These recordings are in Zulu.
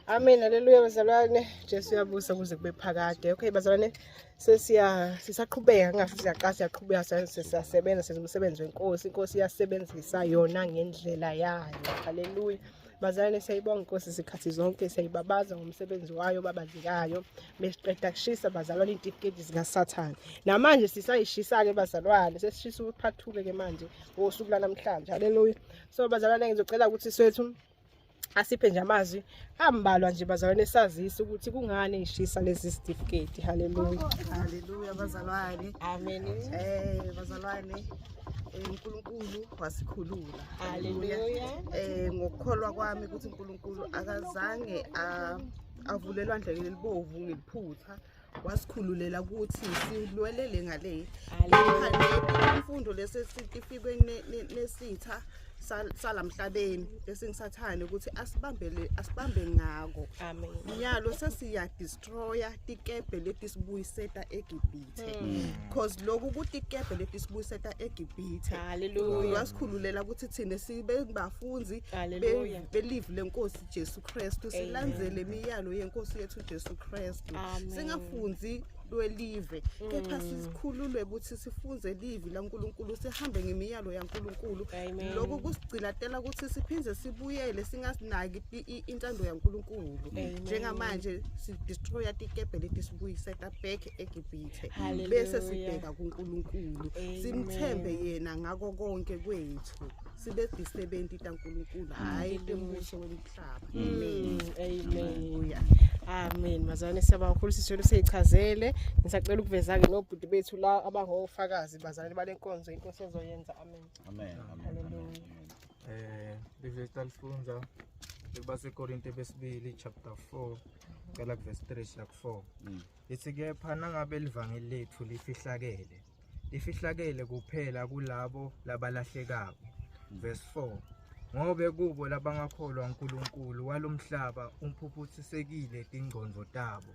Amen. Haleluya bazalwane. Jesu uyabusa kuze kube phakade. Okay bazalwane, sesiya sisaqhubeka, ngingasho siyaqala, siyaqhubeka, siyasebenza, senza umsebenzi wenkosi. Inkosi iyasebenzisa yona ngendlela yayo. Haleluya. Bazalwane, siyayibonga inkosi isikhathi zonke, siyayibabaza ngomsebenzi wayo babazekayo. Besiqeda kushisa bazalwane iy'tifiketi zikaSathane. Namanje sisayishisa-ke bazalwane, sesishisa uphathuke-ke manje ngosuku lwanamhlanje. Haleluya. So bazalwane, ngizocela ukuthi swethu asiphe nje amazwi ambalwa nje bazalwane, sazise ukuthi kungani ngishisa lezi certificate. Haleluya. Haleluya bazalwane. Amen. Bazalwane, uNkulunkulu wasikhulula. Haleluya. Ngokukholwa kwami ukuthi uNkulunkulu akazange avulelwa ndlela lelibovu ngeliphutha, wasikhululela ukuthi silwelele ngale. Haleluya. Imfundo lesesifikwe nesitha salamhlabeni lesingisathane ukuthi asibambele, asibambe ngako. Amen. Nyalo sesiya destroya tikebhe letisibuyiseta eGibhithe, cause lokhu kutikebhe letisibuyiseta eGibhithe. Haleluya. Wasikhululela ukuthi thina sibe bafunzi Haleluya. belive lenkosi Jesu Kristu, Amen. silandzele imiyalo yenkosi yethu Jesu Kristu. Amen. Singafunzi lwelive, kepha sikhululwe ukuthi sifunze livi laNkulunkulu, sihambe ngemiyalo yaNkulunkulu. Amen. Lokhu kusigcilatela ukuthi siphindze sibuyele singasinaki intando yaNkulunkulu. Amen. Njengamanje sidestroya tikebhe leti sibuyiseta back eGibhithe, Hallelujah. bese sibheka kuNkulunkulu, Amen. simthembe yena ngako konke kwethu, sibe disebenti taNkulunkulu, hayi tembuso wemhlaba. Amen. Amen. Hallelujah. Amen. Bazalwane, siyabonga kakhulu, siswele siyichazele. Ngisacela ukuveza-ke nobhuti bethu la abangofakazi bazalwane bale nkonzo inkosi ezoyenza. Amen. Amen. Amen. Hallelujah. Livesi talifunza kubaseKorinte besibili chapter 4, cela kuverse 3 siya ku 4. Ithi, kepha nangabe livangeli lethu lifihlakele, lifihlakele kuphela kulabo labalahlekako. Verse 4, ngobe kubo labangakholwa uNkulunkulu walomhlaba umphuphuthisekile tingcondvo tabo,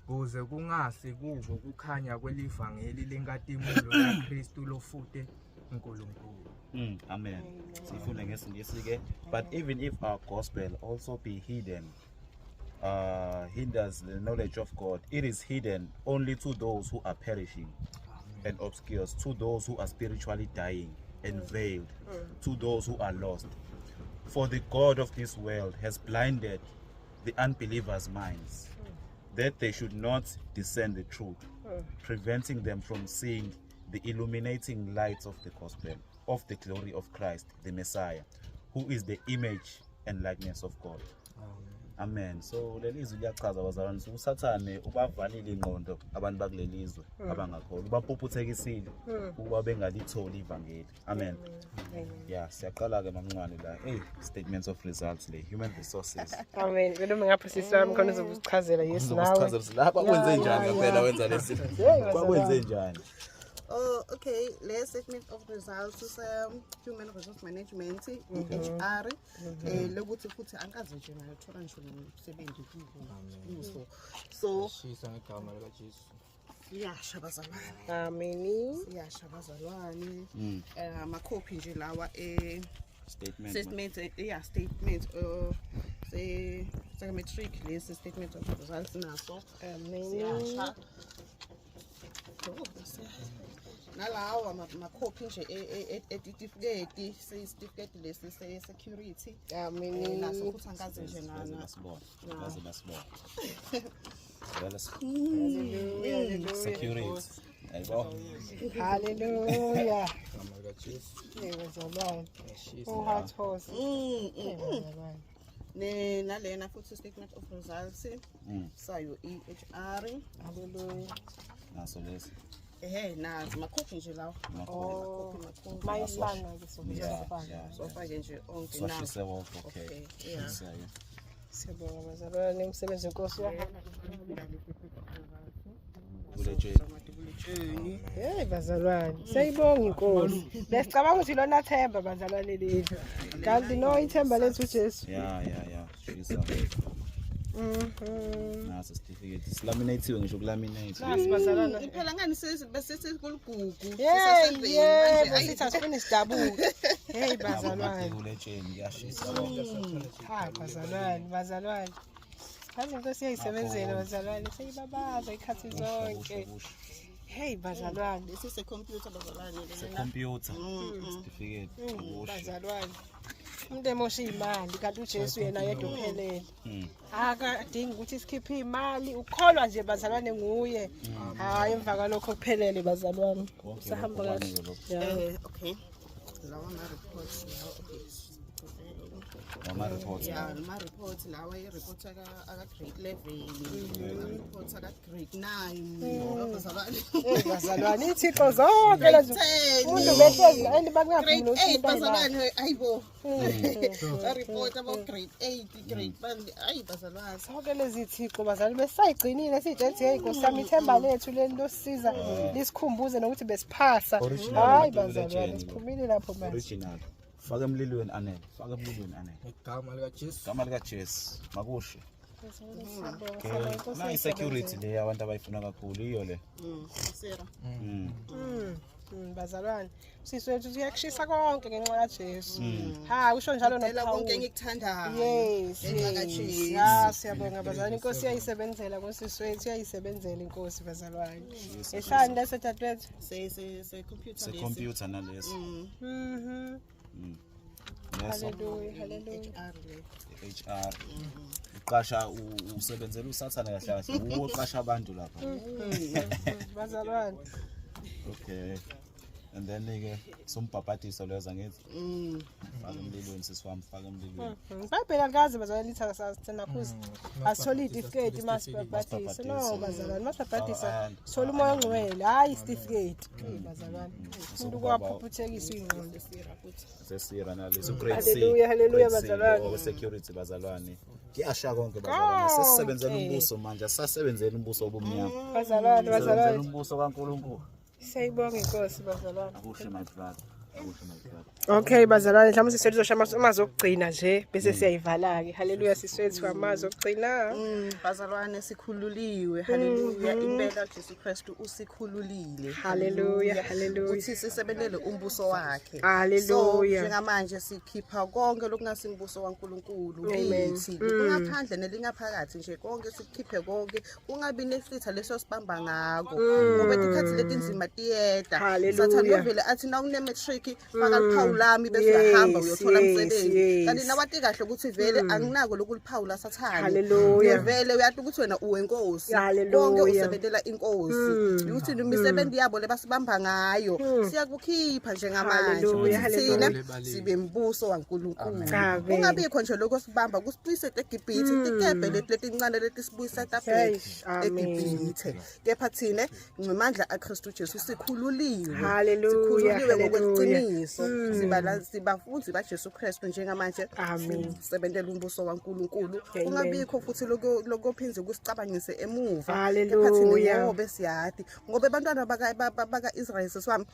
kuze kungasi kubo kukhanya kwelivangeli lenkatimulo yaKristu lofute uNkulunkulu. Amen. Sifunde ngesiNgisi ke. But even if our gospel also be hidden, hinders the knowledge of God, it is hidden only to those who are perishing and obscures to those who are spiritually dying and veiled to those who are lost. For the God of this world has blinded the unbelievers' minds, that they should not discern the truth, preventing them from seeing the illuminating light of the gospel of the glory of Christ, the Messiah, who is the image and likeness of God. Amen. So leli zwi liyachaza bazalwane, uSathane ubavalile ingqondo abantu bakuleli zwe abangakholwa, ubaphuphuthekisile ukuba bengalitholi ivangeli. Amen. Yeah, siyaqala ke mamncwane la. Hey, statements of results le, human resources. Amen. Wena ngapha sisi wami khona uzokuchazela, yes, nawe. Uzokusichazela la kwakwenze njani ngempela wenza lesi. Hey, Kwakwenze njani? Oh, okay. Le statement of results is human resource management, i-HR. Lokuthi futhi angikaze nje ngayothola ngisho nomsebenzi kuso. So Shisa ngegama likaJesu. Siyasha bazalwane. Amen. Siyasha bazalwane. Amakhophi nje lawa Statement. Statement, yeah, statement se saka matric lesi statement of results naso. Amen. Siyasha. Oh, nalawa makhophi nje etitifiketi, seyisitifiketi lesi se-security. Amen. Naso futhi angikaze nje Baze basibone. Baze basibone. Vele Hallelujah. Hallelujah. Security. Yayibona. Hallelujah. Igama likaJesu. Hey bazalwane. Shisa. Oh, hot horse. Hey bazalwane. Ne nalena futhi statement of results sayo i-HR. Hallelujah. Naso lesi. Ehe, nazo makhophi nje lawa. Makhophi. Oh. Makhophi, makhophi. Mayifana ke sobe sifana. Sofake nje onke nawo. Swashise wonke, okay. Okay, yeah. Shisa, yeah. Siyabonga bazalwane, umsebenzi wenkosi uyahamba. Kuletsheni. Samatikuletsheni. Hey bazalwane, siyayibonga inkosi. Besicabanga ukuthi lona themba bazalwane leli. Kanti no, ithemba lethu uJesu. Yeah. Shisa. Naso certificate. Silaminathiwe ngisho kulaminate. Nasi bazalwane. Phela ngani bese sekuligugu. Hey, yebo, sithi asifuni sidabuke. Hey bazalwane. Kuletsheni kuyashisa konke. Ha bazalwane, bazalwane. Yazi inkosi iyayisebenzela bazalwane, seyibabaza ikhathi zonke. Hey bazalwane, Lesi se-computer bazalwane lena. Se-computer. Certificate. Bazalwane. Umuntu emosha imali kanti uJesu yena yedwa uphelele. Akadingi ukuthi sikhiphe imali, ukholwa nje bazalwane nguye. Hayi emva kwalokho kuphelele bazalwane. Sahamba kahle. Yeah. Okay. Lawa ama-reports lawa, okay. Ama-reports. Yeah, ama-reports lawa, i-report aka-grade 11, ama-reports aka-grade 9. Bazalwane. Bazalwane ithixo zonke lezo. 10. Umuntu behlezi and bakungavumi Grade nokuthi 8 umuntu ayilaphe. bazalwane, ayibo. Ba-report abo grade 8, grade 1, ayi bazalwane. Zonke lezi thixo bazalwane besayigcinile sitshe hey Nkosi yami ithemba lethu leli losisiza lisikhumbuze nokuthi besiphasa. Original Hayi Matikuletsheni bazalwane lo. siphumile lapho manje. Original. Faka emlilweni anele. Faka emlilweni anele. Igama likaJesu. Igama likaJesu. Makushe. Siyabonga, siyabonga, Nkosi Na i-security iyayisebenzela. le abantu abayifuna kakhulu iyo le. Sera. Bazalwane sisi wethu uyakushisa konke ngenxa kaJesu. Ha usho njalo Dela konke noPawulu. engikuthandayo. Yes, Ngenxa yes. kaJesu. Ya siyabonga bazalwane, inkosi iyayisebenzela kusisi wethu, iyayisebenzela inkosi bazalwane. Esani leso dadewethu? Se se se computer lesi. Se-computer naleso. Leso. Hallelujah, hallelujah. HR le. HR. Uqasha usebenzela usathane kahle kahle. Uwo uqasha abantu lapha. Bazalwane. Okay. And then ke sombhabhadiso lezo ngithi. Faka emlilweni sisi wami, faka emlilweni. IBhayibheli alikaze bazalwane lithi asithenakhuza. Asithole itifiketi masibhabhadisa. No bazalwane, masibhabhadisa sithola umoya ongcwele, hayi isitifiketi. Bazalwane. Umuntu kwaphuphuthekisa ingqondo. Sesira naleso grade C. Hallelujah, hallelujah, Grade C, bazalwane. lo security bazalwane. Kuyasha konke bazalwane. Sesisebenzela umbuso manje, asisebenzela umbuso obumnyama. Bazalwane, Sisebenzela bazalwane. umbuso kaNkulunkulu. Siyayibonga inkosi bazalwane. Akusho my brother. Akusho my brother. Okay bazalwane, mhlawumbe sisi wethu uzosho amazwi okugcina nje bese siyayivala ke. Hallelujah sisi wethu, amazwi okugcina. Bazalwane sikhululiwe. Hallelujah. Impela Jesu Kristu usikhululile. Hallelujah, hallelujah. Uthi sisebenzele umbuso wakhe. Hallelujah. So njengamanje sikhipha konke lokungasimbuso waNkulunkulu Amen. kithi. Kungaphandle nelingaphakathi nje konke sikhiphe konke. Kungabi nesitha leso sibamba ngako. Ngoba ikhathi letinzima tiyeda. Hallelujah. Sathane uvele athi na une matric faka liphawu lami bese uyahamba Yes, uyothola yes, umsebenzi. yes. Kanti nawati kahle ukuthi vele anginako lokuliphawula sathane. Hallelujah. Vele uyati ukuthi wena uwenkosi. Hallelujah. Konke usebenzela inkosi. Ukuthi imisebenzi yabo lebasibamba ngayo siyakukhipha njengamanje. Hallelujah, Ukuthi thina hallelujah. sibe mbuso waNkulunkulu. Amen. Kungabikho nje lokho sibamba kusibuyise eGibhithe, tikebhe leti letincane leti sibuyisa etafuleni Eish, amen. eGibhithe. Kepha thina ngemandla aKristu Jesu sikhululiwe. Hallelujah, Sikhululiwe hallelujah. ngokweqiniso. Sibafundi baJesu Kristu njengamanje. Amen. Sisebenzela umbuso waNkulunkulu. Amen. Kungabikho futhi lokho lokophinze kusicabangise emuva. Hallelujah. Kepha thina ngobe siyati ngoba abantwana baka Israel sesiwami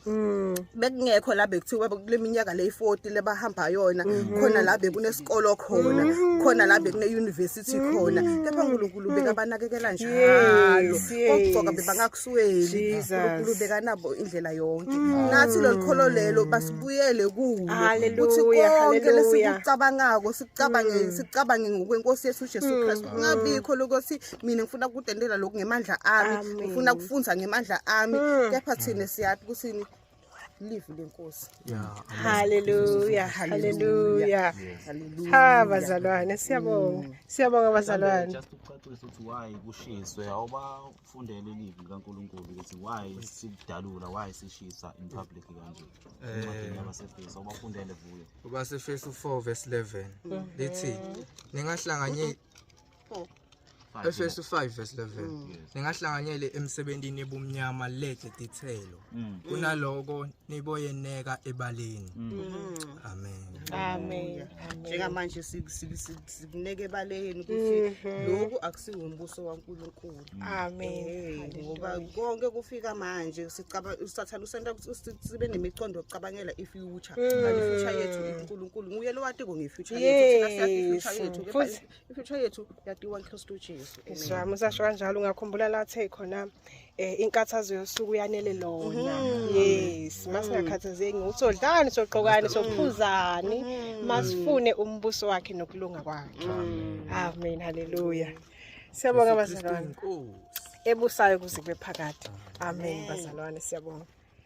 bekungekho la bekuthiwa kule minyaka le 40 lebahamba yona khona la bekunesikolo khona khona la bekune university khona kepha uNkulunkulu bekabanakekela njalo Yes, yes. okugcoka bebangakusweli Jesus. uNkulunkulu bekanabo indlela yonke nathi lolu lelo basibuyele kulo Hallelujah, ukuthi konke hallelujah. lesikucabangako sicabange sicabange ngokwenkosi yethu uJesu Kristu kungabikho lokuthi mina ngifuna ukudendela lokhu ngemandla ami Amen. ngifuna ukufunza ngemandla ami kepha thina siyathi ukuthi live lenkosi. Yeah. Hallelujah, hallelujah. Hallelujah. Ha bazalwane, siyabonga. Siyabonga bazalwane. Just ukucacisa ukuthi why kushiswe awubafundele ilivi likaNkulunkulu ukuthi why sikudalula why sishisa in public kanje. Encwadini yabaseFeso awubafundele vuyo. Ubasefesu 4 verse 11 lithi ningahlanganyeli Efesu 5 verse 11 ningahlanganyeli emsebenzini ebumnyama lethe tithelo kunaloko niboyeneka ebaleni. Amen. Amen. Njengamanje sikuneke ebaleni ukuthi lokhu akusiwo umbuso waNkulunkulu. Amen. Ngoba konke kufika manje sicaba usathana usenta sibe nemicondo yokucabangela i-future. Kanti i-future yethu uNkulunkulu nguye lo watiko nge-future yethu. Thina siyazi i-future yethu kepha Futhi- i-future yethu yatiwa uKristu Jesu. Amen. Iswami usasho kanjalo ungakhumbula lathe khona inkathazo yosuku yanele lona. Yes, masingakhathazeki ngokuthi sodlani, sogqokani, sophuzani, masifune umbuso wakhe nokulunga kwakhe. Amen, hallelujah. Siyabonga Jesu Kristu bazalwane. inkosi. Ebusayo kuze kube phakade. Amen bazalwane, siyabonga.